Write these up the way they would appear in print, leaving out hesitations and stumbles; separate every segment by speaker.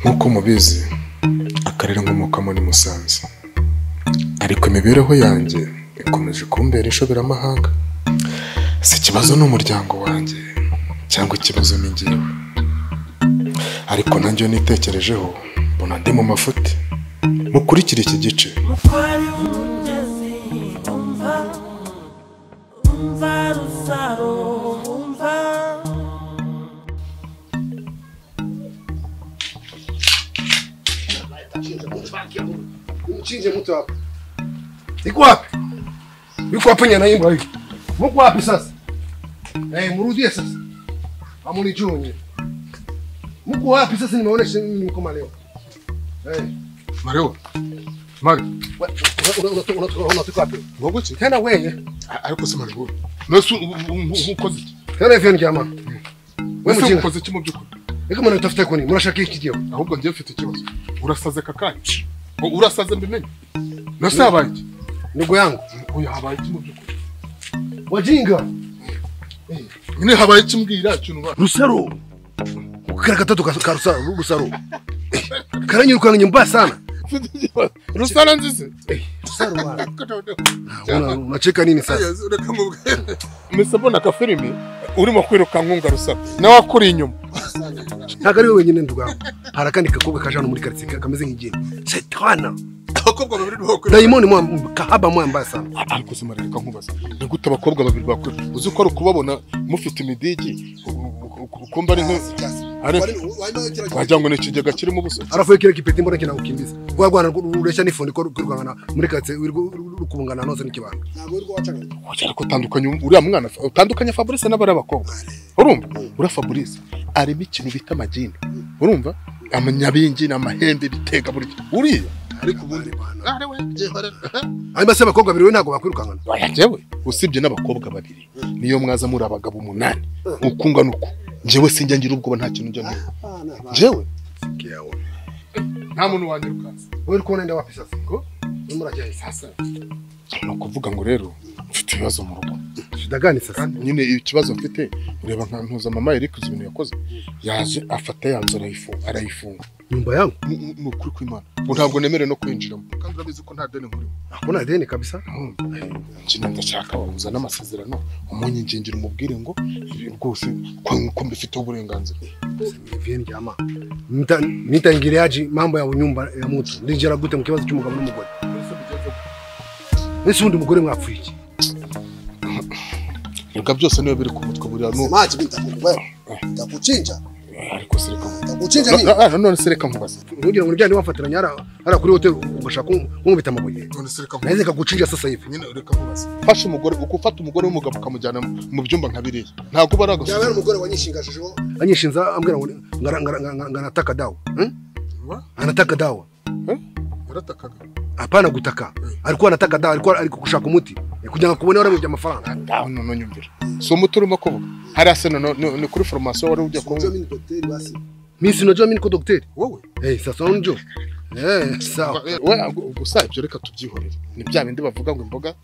Speaker 1: Nk'uko mubizi akarere nkomokamo ni Musanze, ariko imibereho yanjye ikomeje kumbera inshoberamahanga. Si ikibazo n'umuryango wanjye cyangwa ikibazo ni njyewe, ariko nanjye iyo nitekerejeho mbona ndi mu mafuti. Mukurikire iki gice.
Speaker 2: Mchinje mtu hapa. Iko wapi? Yuko hapa nyana imbwa hii. Mko wapi sasa? Mrudie sasa. Amunijue nyinyi. Mko wapi sasa nimeonesha mimi mko maleo.
Speaker 1: Mario. Mario.
Speaker 2: Unatoka wapi?
Speaker 1: Ngokuchi.
Speaker 2: Tena wewe.
Speaker 1: Ariko se Mario. Nasu ukoze iki?
Speaker 2: Tena hivi ni jamaa.
Speaker 1: Wewe mjinga ukoze iki mu byukuri?
Speaker 2: Eko mwana utafuta koni, murashaka iki gihe?
Speaker 1: Ahubwo ngiye mfite ikibazo. Urasaze kakanye. Urasaze mbimenye. Nase habaye iki?
Speaker 2: Ndugu yangu.
Speaker 1: Oya habaye iki mu byukuri?
Speaker 2: Wajinga.
Speaker 1: Nyine habaye iki mbwira ikintu ba.
Speaker 2: Rusaro. Kara gatatu ka Rusaro, Rusaro. Karanyirukanga mbaya sana.
Speaker 1: Rusaro nzize.
Speaker 2: Rusaro bwana. Unacheka nini sasa?
Speaker 1: Reka mubwire. Mbona ka filime urimo kwiruka nkunga Rusaro. Nawe akuri inyuma.
Speaker 2: Ntabwo ari we wenyine ndugu yangu. Hari akandi gakobwa kaje hano muri quartier kameze nk'igini. Shetana.
Speaker 1: Abakobwa babiri bakora.
Speaker 2: Dayimoni mwa kahaba mwa mbaya sana.
Speaker 1: Ariko se Mario reka nkubaza. Ni gute abakobwa babiri bakora? Uzi ko ari ukubabona mufite imidigi ukumva ari nko wagira ngo ni ikigega kirimo ubusa.
Speaker 2: Arafuye kile kipeti mbona kinakukimbiza. Rwa rwana ruresha n'ifundi ko rwangana muri quartier rukubungana noze n'ikibanda.
Speaker 3: Ntabwo rwo wacanga.
Speaker 1: Ariko utandukanye uriya mwana utandukanye Fabrice n'abari abakobwa. Urumva? Ura Fabrice arimo ikintu bita amagini. Urumva? Amanyabingi n'amahembe bitega burya. Uriya ariko ubundi
Speaker 2: hanyuma se abakobwa babiri we ntabwo bakwirukankana.
Speaker 1: Oya njyewe usibye n'abakobwa babiri niyo mwaza muri abagabo 8 ukungana uko njyewe sinjya ngira ubwoba nta kintu njya ngira. Njyewe nta muntu wanyirukansa.
Speaker 2: Wewe uri kubona nda wapi sasa?
Speaker 1: Ngo
Speaker 2: murajya sasa.
Speaker 1: Ni ukuvuga ngo rero mfite ibibazo mu rugo.
Speaker 2: Shida gani sasa?
Speaker 1: Nyine ikibazo mfite ureba nka ntuza mama Eric uzi ibintu yakoze. Yaje afata yanzu arayifunga.
Speaker 2: Nyumba yangu
Speaker 1: ni ukuri kw'Imana. Ngo ntabwo nemere no kwinjiramo. Kandi urabizi ko nta deni nkurimo.
Speaker 2: Hakuna deni kabisa.
Speaker 1: Njye ndashaka uzana amasezerano umunyingingira umubwire ngo rwose ko mbifite uburenganzira.
Speaker 2: Bien jamaa. Nitaingiliaje mambo ya nyumba ya mtu? Ndinjira gute mu kibazo cy'umugabo n'umugore? Ese undi mugore mwapfuye iki?
Speaker 1: Reka byose niwe biri ku mutwe buriya no.
Speaker 3: Maji bintakukubaye. Ndakuchinja.
Speaker 1: Ariko sereka.
Speaker 3: Ndakuchinja mimi.
Speaker 1: None sereka nkubaza.
Speaker 2: Ntugira ngo nijyane wafatiranya hara kuri hotel ugashaka kumubita amabuye.
Speaker 1: None sereka.
Speaker 2: Naze kaguchinja sasa hivi.
Speaker 1: Nyine reka nkubaza. Fasha umugore ukufata umugore w'umugabo ukamujyana mu byumba nka biriya. Ntabwo bari agasuka.
Speaker 3: Yaba umugore wanyishingashijeho.
Speaker 2: Anyishinza ambwira ngo ngataka dawa. Anataka dawa.
Speaker 1: Yaratakaga.
Speaker 2: Hapana gutaka. Alikuwa anataka dawa, alikuwa alikushaka umuti. Kugira ngo kubone waramubye amafaranga.
Speaker 1: Ngaho none nyumvira. So umuti urimo kuvuga. Hari ase no ni kuri formation wari ujya kuba.
Speaker 2: Mimi sinajua mimi niko daktari.
Speaker 1: Wowe?
Speaker 2: Sasa unajua. Sawa.
Speaker 1: We gusa ibyo reka tubyihorere. Ni bya bindi bavuga ngo imboga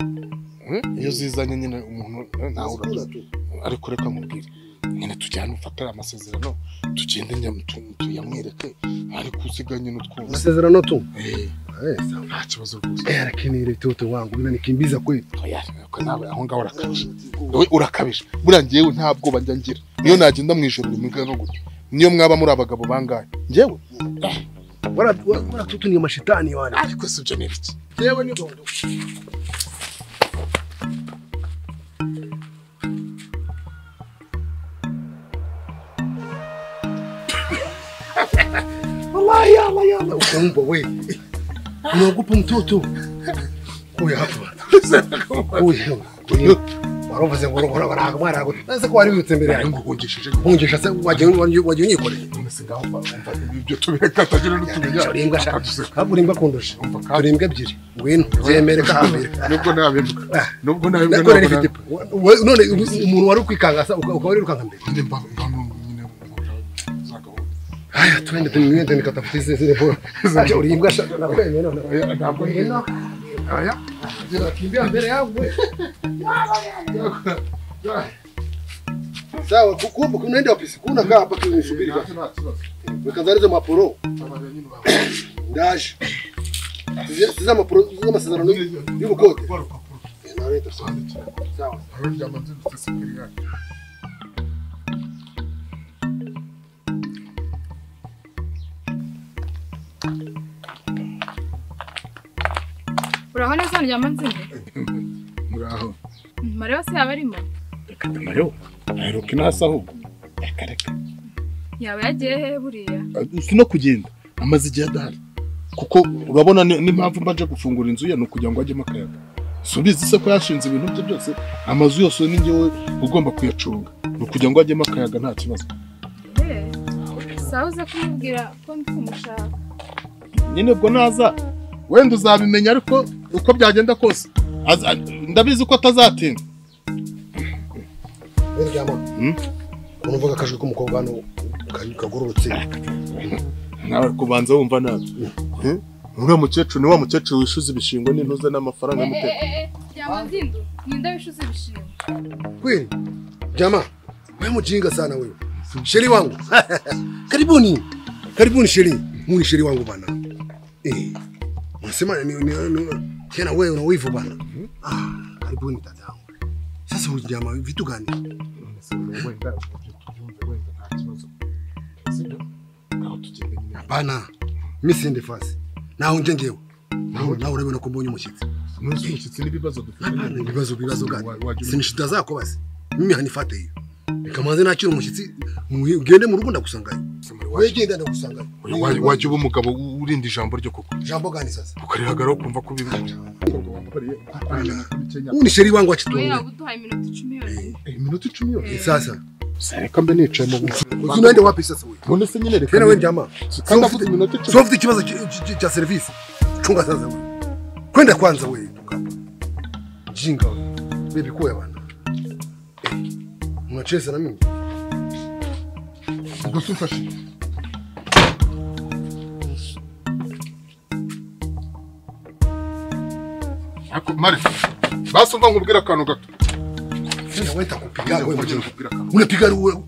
Speaker 1: iyo zizanye nyine umuntu nawe ariko reka nkubwire. Nyine tujyane ufatara amasezerano tugende tuyamwereke ariko usiganye n'utwumva.
Speaker 2: Amasezerano tu.
Speaker 1: Sawa. Nta kibazo rwose.
Speaker 2: Lakini ile toto wangu inanikimbiza kweli.
Speaker 1: Oya, nawe aho ngaho urakabije. Wowe urakabije. Buriya njyewe nta bwoba njya ngira. Niyo nagenda mu ijoro rimwe no gutyo. Niyo mwaba muri abagabo bangahe. Njyewe
Speaker 2: wala tutu ni mashitani wale.
Speaker 1: Ariko si byo nibiki. Njyewe ni
Speaker 2: Wallahi yalla yalla ukumva we. Unaogopa mtoto. Kuya hapa. Kuya. Waruvuze ngo ngo mwana nase ko wari wibutse mbere yanjye.
Speaker 1: Nguhungishije.
Speaker 2: Hungisha se wagiye unyikoreye.
Speaker 1: None se ngaho umva ibyo tubireka atagira n'utumenya.
Speaker 2: Urimbwa shaka. Urimbwa kundusha. Urimbwa ebyiri. Ngwino zemereka hambere.
Speaker 1: Nubwo nabimbuka. Nubwo nabimbuka.
Speaker 2: None umuntu wari kwikangasa ukaba uri rukanka mbere.
Speaker 1: Mba nyine zagahunda.
Speaker 2: Haya twende twende nikatafute zile bora. Acha urimbwa shaka nakwemeye none.
Speaker 1: Ntabwo ngwino. Haya.
Speaker 2: Kimbia mbele yangu wewe. Sawa, kukumbuka unaenda wapi? Kuna kaa hapa tunisubiri basi. Wekazarize maporo. Ndaje. Siza maporo, siza masezerano y'ubukote. Naleta sawa.
Speaker 4: Uraho neza Ndyamanzinde?
Speaker 1: Muraho.
Speaker 4: Mareo se yaba arimo?
Speaker 1: Reka Mareo, aheruka inasa ahubwo. Reka reka.
Speaker 4: Yaba yagiye he buriya?
Speaker 1: Si no kugenda, amaze igihe adahari. Kuko urabona n'impamvu mbanje gufungura inzu ye ni ukugira ngo ajyemo akayaga. Subizi se ko yashinze ibintu bye byose, amazu yose ni njyewe ugomba kuyacunga. Ni ukugira ngo ajyemo akayaga nta kibazo.
Speaker 4: Sawa uze kumubwira ko ndi kumushaka.
Speaker 1: Nyine ubwo naza wenda uzabimenya ariko uko byagenda kose ndabizi ko atazatinda.
Speaker 2: Ndyama. Unuvuga akajwi k'umukobwa hano kagororotse.
Speaker 1: Nawe kubanza wumva nabi. Uriya mukecuru ni wa mukecuru wishuza ibishingwe n'intuza n'amafaranga y'umuteko.
Speaker 4: Ndyamanzindo, ninde wishuza ibishingwe?
Speaker 2: Kweli? Jamaa, wewe mjinga sana wewe. Sheri wangu. Karibuni. Karibuni Sheri. Mwi Sheri wangu bana. Unasema ni tena wewe una wivu bana. Ah, karibuni dadangu. Sasa huyu jamaa vitu gani? Hapana. Mimi siendi fasi. Na unjengewe. Na urebe ko mbonye umushyitsi.
Speaker 1: Umushyitsi n'ibibazo dufite.
Speaker 2: Hapana, ibibazo gani? Si shida zako basi. Mimi hanifate hiyo. Nikamanze nakira umushyitsi ugende mu rugo ndagusangayo. Wewe genda ndagusangayo.
Speaker 1: Wajya uba umugabo urinda ijambo ryo koko.
Speaker 2: Jambo gani sasa?
Speaker 1: Ukarihagaraho kumva ko bibi.
Speaker 2: Uni sheri wangu achitonge.
Speaker 4: Wewe uduhaye iminota 10 yonyine.
Speaker 1: Iminota 10 yonyine.
Speaker 2: Sasa.
Speaker 1: Reka mbe nicaye mu
Speaker 2: unaenda wapi sasa wewe?
Speaker 1: None se nyine reka.
Speaker 2: Tena wewe jamaa.
Speaker 1: Kandi avuze iminota 10.
Speaker 2: Soft ikibazo cha service. Chunga sasa wewe. Kwenda kwanza wewe tukapa. Jinga wewe. Baby kuya bana. Unacheza na mimi?
Speaker 1: Ubwo sumfashe. Ako Mari. Basi umva nkubwira akantu gato.
Speaker 2: Tena wewe takupiga wewe mjinga. Unapiga wewe.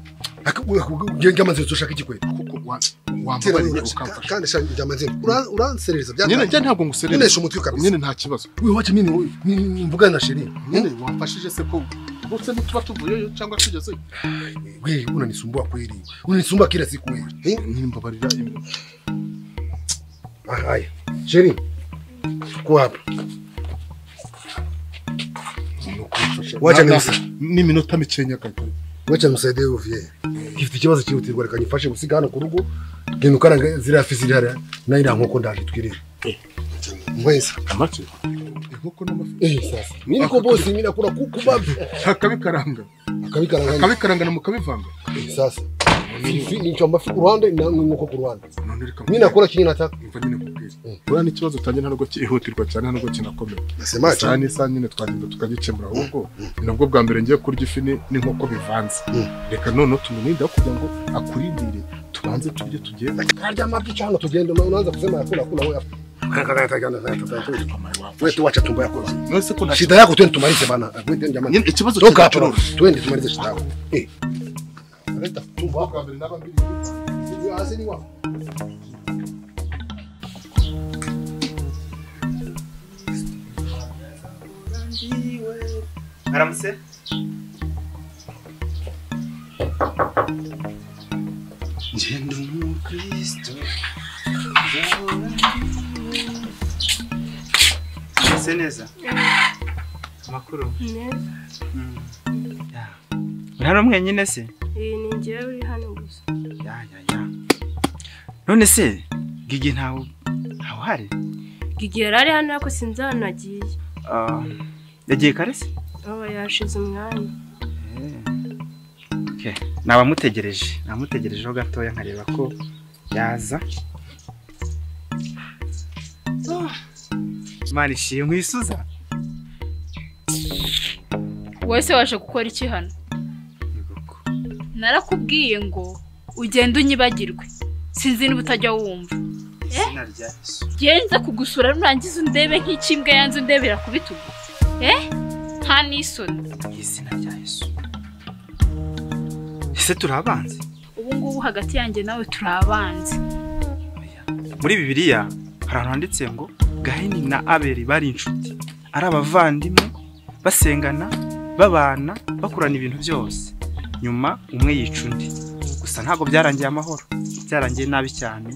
Speaker 2: Ugenga amazi ushaka iki kweli?
Speaker 1: Kuko wambabariye ukamfasha.
Speaker 2: Kandi sha Ndyamanzinde uranserereza byatanga.
Speaker 1: Nyine njye ntabwo nguserereza.
Speaker 2: Nyine umutwe kabisa.
Speaker 1: Nyine nta kibazo.
Speaker 2: Wewe wacha mimi mvugana na Sheri.
Speaker 1: Nyine wamfashije se ko bose ntituba tuvuyeyo cyangwa tugezeyo.
Speaker 2: Wewe unanisumbua kweli. Unanisumbua kila siku wewe.
Speaker 1: Nyine mbabarira.
Speaker 2: Haya. Sheri. Tuko hapa. Wacha
Speaker 1: n'iminota mikenya kaka.
Speaker 2: Wacha msaidie uvye. Gifite ikibazo cyihutirwa reka nyifashe gusiga hano ku rugo. Genda ukaranga ziriya fi ziri hariya na iriya nkoko ndaje twirire. Mwese.
Speaker 1: Amaki? Inkoko n'amafi.
Speaker 2: Sasa. Mimi niko bosi mimi nakula kuku babu.
Speaker 1: Akabikaranga.
Speaker 2: Akabikaranga.
Speaker 1: Akabikaranga na mukabivanga.
Speaker 2: Sasa. Ifi ni amafi ku ruhande na inkoko ku ruhande. Mimi nakula kinyi nataka.
Speaker 1: Umva nyine kubwira. Buriya n'ikibazo utangiye ntabwo cyihutirwa cyane ntabwo kinakomeye.
Speaker 2: Nasema
Speaker 1: cyane isa nyine twagenda tukagikemura ahubwo ni nabwo bwa mbere ngiye kurya ifi n'inkoko bivanze. Reka none tumurinde kugira ngo akurindire tubanze turye tugende.
Speaker 2: Karya amafi cyane tugende unaanza kusema yakula kula wewe. Wewe tuacha tumbo yako. Shida yako twende tumalize bana. Twende jamani.
Speaker 1: Ikibazo
Speaker 2: cyacu twende tumalize shida yako. Leta tumbo yako
Speaker 1: mbere n'abambiri.
Speaker 2: Asini wako.
Speaker 5: Aramutse. Njye umukristo. Meze neza. Amakuru.
Speaker 6: Neza.
Speaker 5: Ya. Uri hano mwenyine se?
Speaker 6: Ni njyewe uri hano gusa.
Speaker 5: Ya. None se Gigi ntawe uhari?
Speaker 6: Gigi yari ari hano ariko sinzi ahantu agiye.
Speaker 5: Yagiye kare se?
Speaker 6: Oh, yashize umwanya.
Speaker 5: Okay, nabamutegereje. Namutegerejeho gatoya nkareba ko yaza. Imana ishimwe isuza.
Speaker 4: Wese waje gukora iki hano? Narakubwiye ngo ugende unyibagirwe. Sinzi niba utajya wumva. Genza kugusura nurangiza undebe nk'ikimbwa yanze undebera kubitugu. Nta n'isoni.
Speaker 5: Izina rya Yesu. Ese turabanze?
Speaker 4: Ubu ngubu hagati yanjye nawe turabanze.
Speaker 5: Muri Bibiliya hari ahantu handitse ngo Gahini na Abeli bari inshuti, ari abavandimwe, basengana, babana, bakurana ibintu byose. Nyuma umwe yica undi. Gusa ntabwo byarangiye amahoro, byarangiye nabi cyane.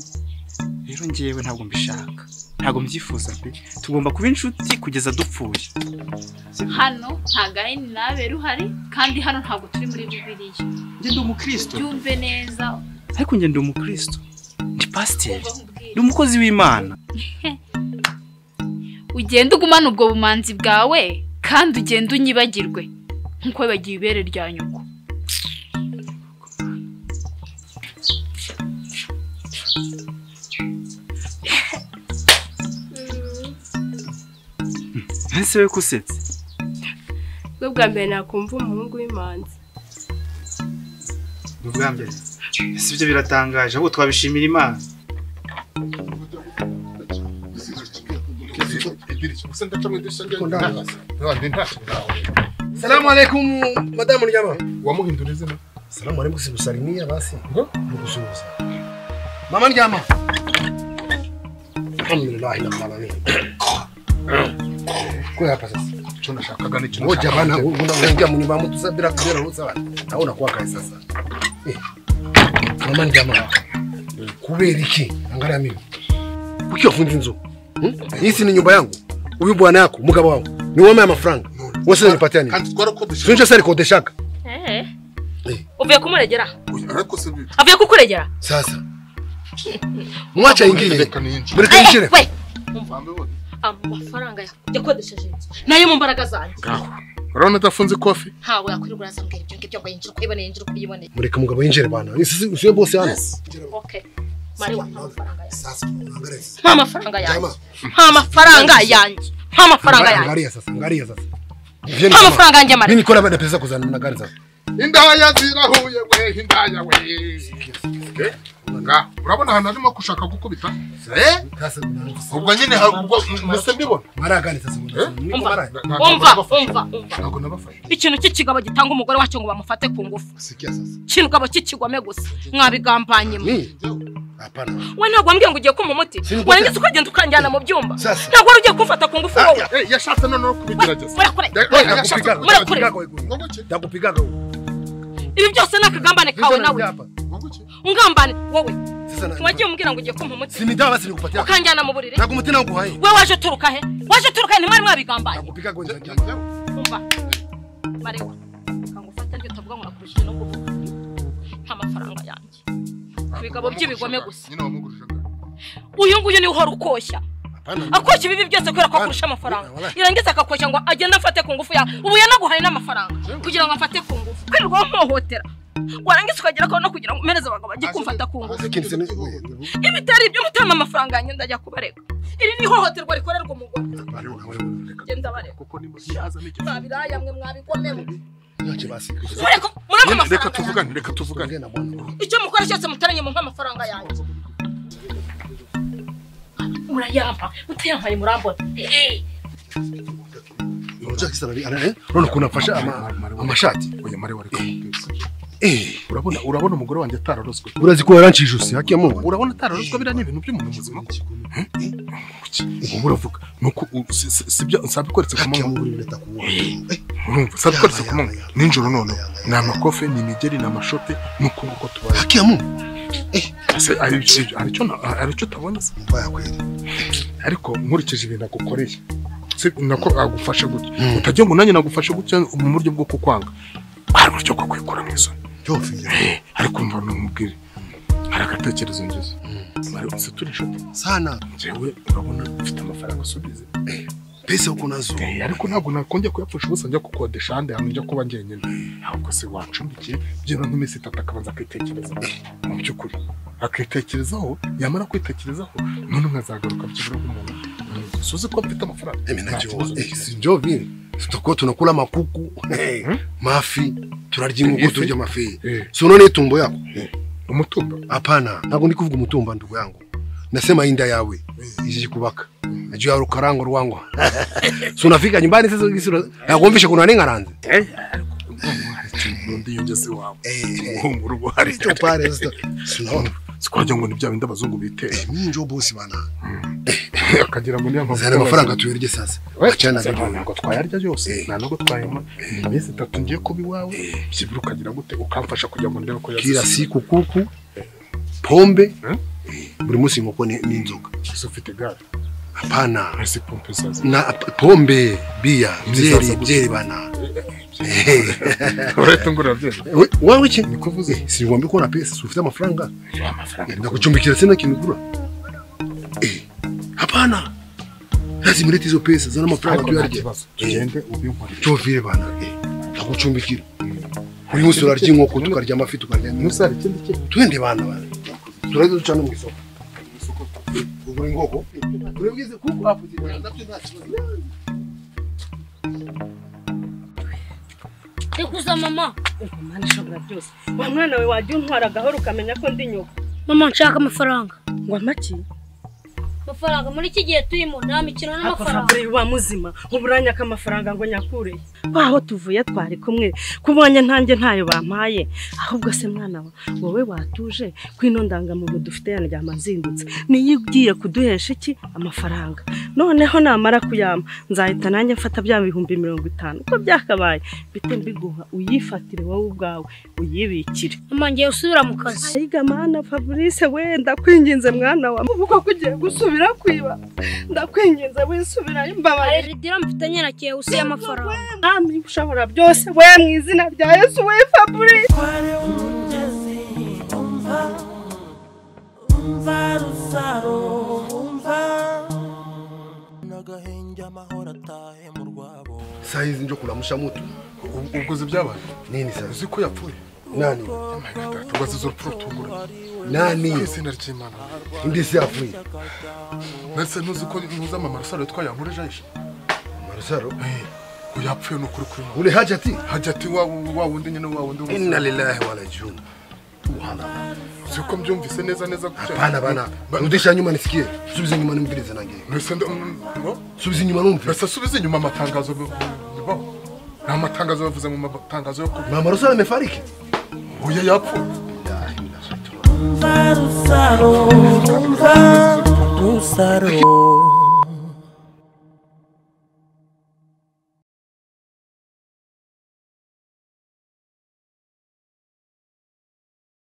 Speaker 5: Rero ngewe ntabwo mbishaka, ntabwo mbyifuza pe. Tugomba kuba inshuti kugeza dupfuye.
Speaker 4: Hano nta Gahini na Abeli uhari, kandi hano ntabwo turi muri Bibiliya.
Speaker 5: Nge ndi umukristo.
Speaker 4: Byumve neza.
Speaker 5: Ariko nge ndi umukristo. Ndi pasiteri. Ndi umukozi w'Imana.
Speaker 4: Ugende ugumane ubwo bumanzi bwawe kandi ugende unyibagirwe nkuko wibagiwe ibere rya nyoko.
Speaker 5: Ese we kusetse?
Speaker 6: Bwo bwa mbere nakumva umuhungu w'imanzi.
Speaker 5: Bwa mbere. Ese ibyo biratangaje, ahubwo twabishimira Imana.
Speaker 2: Salamu alaikum madamu Nyama.
Speaker 1: Wamuhindura izina?
Speaker 2: Salamu alaikum sikusalimia basi. Nikusuhuza. Mama Nyama. Alhamdulillah rabbil alamin. Kwa hapa sasa.
Speaker 1: Icyo nashakaga ni cyo.
Speaker 2: Ngoja bana unaingia mu nyumba mtu sasa bila bila ruhusa bana. Naona kwa kai sasa. Mama Nyama. Kubera iki? Angalia mimi. Kuki wafunze inzu? Hii ni nyumba yangu. Uyu bwana yako mugabo wangu ni wama ya mafaranga. Wewe unipatia nini?
Speaker 1: Kandi twarakodesha.
Speaker 2: Sinje sasa rikodeshaka.
Speaker 7: Uvuye kumuregera? Avuye kukuregera?
Speaker 2: Sasa. Mwacha ingiye. Mureke yinjire.
Speaker 7: We. Amafaranga yakodesheje inzu. Nayo mu mbaraga zanjye.
Speaker 1: Ngaho. Urabona adafunze kofi?
Speaker 7: Ntawe yakwirirwa azambwira ibyo ngibyo ngo yinjire ukuyibone yinjire ukuyibone.
Speaker 2: Mureke mugabo yinjire bana. Usiye boss hano.
Speaker 7: Okay. Mariwa amafaranga yanjye.
Speaker 3: Sasa unaangalia.
Speaker 7: Nta mafaranga yanjye. Nta mafaranga yanjye. Nta mafaranga yanjye.
Speaker 2: Angalia sasa, angalia sasa.
Speaker 7: Nta mafaranga yanjye Mariwa.
Speaker 2: Mimi niko na pesa kuzana na gari sasa.
Speaker 1: Indaya zirahuye we, indaya we. Nga, urabona hano arimo gushaka gukubita?
Speaker 2: Sasa
Speaker 1: ubwo nyine ubwo muse mbibona.
Speaker 2: Mara gani sasa
Speaker 7: niko mara. Umva, umva, umva.
Speaker 1: Ntabwo nabafashe.
Speaker 7: Ikintu cy'ikigabo gitanga umugore wacyo ngo bamufate ku ngufu.
Speaker 3: Sikia sasa.
Speaker 7: Ikintu gabo cy'ikigome gusa. Mwabigambanye mwe.
Speaker 2: Hapana.
Speaker 7: We ntabwo wambwiye ngo ugiye kumpa umuti. Warangiza ukagenda ukanjyana mu byumba. Ntabwo wari ugiye kumfata ku ngufu wowe.
Speaker 1: Yashatse noneho kubigerageza.
Speaker 7: Murakure.
Speaker 2: Ndakupigaga.
Speaker 7: Ibi byose ni akagambane kawe nawe. Ungambane wowe. Wagiye umbwira ngo ugiye kumpa umuti.
Speaker 2: Sinidawa basi nikupatia.
Speaker 7: Ukanjyana mu buriri.
Speaker 2: Ntabwo umuti naguhaye.
Speaker 7: We waje uturuka he? Waje uturuka he ntimwari mwabigambanye.
Speaker 2: Ndakupigaga
Speaker 7: Umva. Marewa. Kangufata ryo utavuga ngo nakurushije no kuvuga. Nta mafaranga yanjye. Ibigabo by'ibigome gusa. Uyu nguyu ni uhora ukoshya. Akoshya ibibi byose kubera ko akurusha amafaranga. Irangiza akakoshya ngo agende afate ku ngufu ya. Ubu yanaguhaye n'amafaranga kugira ngo afate ku ngufu. Kwirirwa mpohotera. Warangiza ukagera ko no kugira ngo umereze abagabo bajye kumfata ku ngufu. Ibitari ibyo mutama amafaranga yanjye ndajya kubareka. Iri ni ihohoterwa rikorerwa umugore. Genda bareka.
Speaker 1: Kuko nimba yaza n'icyo.
Speaker 7: Mwabiraya mwe mwabigomemo.
Speaker 1: Reka tuvugane, reka tuvugane.
Speaker 7: Icyo mukora cyose mutaranye mu amafaranga yanjye. Murayampa, mutayampaye murambona.
Speaker 2: Urabona ukuntu afashe amashati.
Speaker 1: Oya Mariwa reka mubwire. Urabona umugore wanjye atararozwe.
Speaker 2: Urazi ko yaranciye ijosi haki ya Mungu.
Speaker 1: Urabona atararozwe biriya ni ibintu by'umuntu muzima koko. Ubu uravuga nuko sibyo nsabikweretse ku manywa. Urumva sabikweretse ku manywa ninjoro none ni amakofe ni imigeri ni amashote nuko nguko tubaye.
Speaker 2: Haki ya Mungu.
Speaker 1: Aricyo utabona se?
Speaker 3: Mbaya kweli.
Speaker 1: Ariko nkurikije ibintu agukoreye nako agufasha gutya utagiye ngo nanjye nagufasha gutya mu buryo bwo kukwanga hari uburyo bwo kwikura mu isoni. Ariko mva numubwire hari agatekerezo ngeze. Mari se turi inshuti
Speaker 3: sana.
Speaker 1: Njyewe urabona mfite amafaranga asubize.
Speaker 2: Pesa uko nazo.
Speaker 1: Ariko ntabwo nakongera kuyapfusha ubusa njya kukodesha ahandi hantu njya kuba njyenyine. Ahubwo se wancumbikiye byibura nk'iminsi itatu akabanza akitekereza mu by'ukuri. Akitekerezaho, yamara kwitekerezaho none nkazagaruka byibura nk'umuntu. Suzi ko mfite amafaranga.
Speaker 2: Mimi najua. Si njoo vile. Tutakuwa tunakula makuku, mafi, turarya inkoko turya mafi. Si unaona tumbo yako?
Speaker 1: Umutumba?
Speaker 2: Hapana, ntabwo ndi kuvuga umutumba ndugu yangu. Nasema inda yawe iziji kubaka. Najua rukarango rwangu. Si unafika nyumbani sasa nakuomvisha kuna nini ngaranze?
Speaker 1: Ndi yongeze wawe. Mu rugo hari
Speaker 2: cyo pare sasa. Sinaona.
Speaker 1: Sikwaje ngo ni bya bindi abazungu bitera.
Speaker 2: Mimi njo bosi bana.
Speaker 1: Akagira ngo niyo
Speaker 2: mpamvu. Zana amafaranga tuyarye sasa. Achana
Speaker 1: nabyo ntabwo twayarya yose. Nta nubwo twayima. Ni iminsi itatu ngiye kuba iwawe. Byibura ukagira gute ukamfasha kugira ngo ndebe ko
Speaker 2: kila siku kuku pombe buri munsi inkoko n'inzoga.
Speaker 1: Ese ufite gare?
Speaker 2: Hapana.
Speaker 1: Ese pompe sasa.
Speaker 2: Na pombe bia byeri bana.
Speaker 1: Uretse ngura byeri.
Speaker 2: Wewe iki?
Speaker 1: Nikuvuze.
Speaker 2: Sinigomba ko na pesa, ufite amafaranga.
Speaker 1: Amafaranga.
Speaker 2: Ndakucumbikira sina kintu. Hapana. Lazima ulete hizo pesa, zana amafaranga tuyarye.
Speaker 1: Tugende ubinkorere.
Speaker 2: Cyo vile bana. Ndakucumbikira. Buri munsi urarya inkoko tukarya amafi tukarya.
Speaker 1: Nusari ikindi kintu.
Speaker 2: Twende bana bana. Turaza ducana mu isoko. Ugura inkoko. Urabwize kuko hapo ndabyo nta kibazo.
Speaker 8: Ndikuza mama.
Speaker 7: Mama nshobora byose. Wa mwana we wajya untwara gahoro ukamenya ko ndi nyoko.
Speaker 8: Mama nshaka amafaranga.
Speaker 7: Ngo amaki?
Speaker 8: Amafaranga muri iki gihe turimo nta mikino n'amafaranga.
Speaker 7: Ako wa muzima uburanya k'amafaranga ngo nyakure. Kwaho tuvuye twari kumwe kubonye ntange ntayo bampaye. Ahubwo se mwana wa wowe watuje kwino ndangamuntu dufite yanjye nzindutse. Niyo ugiye kuduhesha iki amafaranga. Noneho namara kuyama nzahita nanjye mfata bya 50,000 uko byakabaye bite mbiguha uyifatire wowe ubwawe uyibikire.
Speaker 8: Mama ngiye usubira mu kazi.
Speaker 7: Ayiga mana Fabrice we ndakwinginze mwana wa uko kugiye gusubira kwiba ndakwinginze wisubira imbabaye.
Speaker 8: Aridira mfitanye na kiye usiye amafaranga.
Speaker 7: Ami ushobora byose we mu izina rya Yesu we Fabrice.
Speaker 2: Saizi njo kulamusha mutu.
Speaker 1: Ubwo byabaye?
Speaker 2: Nini sasa?
Speaker 1: Uzi ko yapfuye?
Speaker 2: Nani?
Speaker 1: Tubaze urupfu rutunguranye.
Speaker 2: Nani?
Speaker 1: Izina ry'Imana.
Speaker 2: Ndi se yapfuye.
Speaker 1: Nase ntuzi ko ntuza mama Rusaro yitwa Yankurije Aisha?
Speaker 2: Mama Rusaro?
Speaker 1: Ko yapfuye no kuri kuri.
Speaker 2: Ule Hajati?
Speaker 1: Hajati wa wundi nyine wa wundi.
Speaker 2: Inna lillahi wa rajiun. Subhanallah.
Speaker 1: Siko mbyumvise neza neza gutya.
Speaker 2: Hapana bana. Rudisha nyuma nisikie. Subiza nyuma nimvirize nange.
Speaker 1: Nese ngo
Speaker 2: subiza inyuma numve.
Speaker 1: Nese subiza inyuma amatangazo bibaho. Na amatangazo bavuze mu matangazo yo ku.
Speaker 2: Mama Rusaro amefariki.
Speaker 1: Oya yapfuye.
Speaker 2: Billahi minash shaitani.
Speaker 9: Rusaro.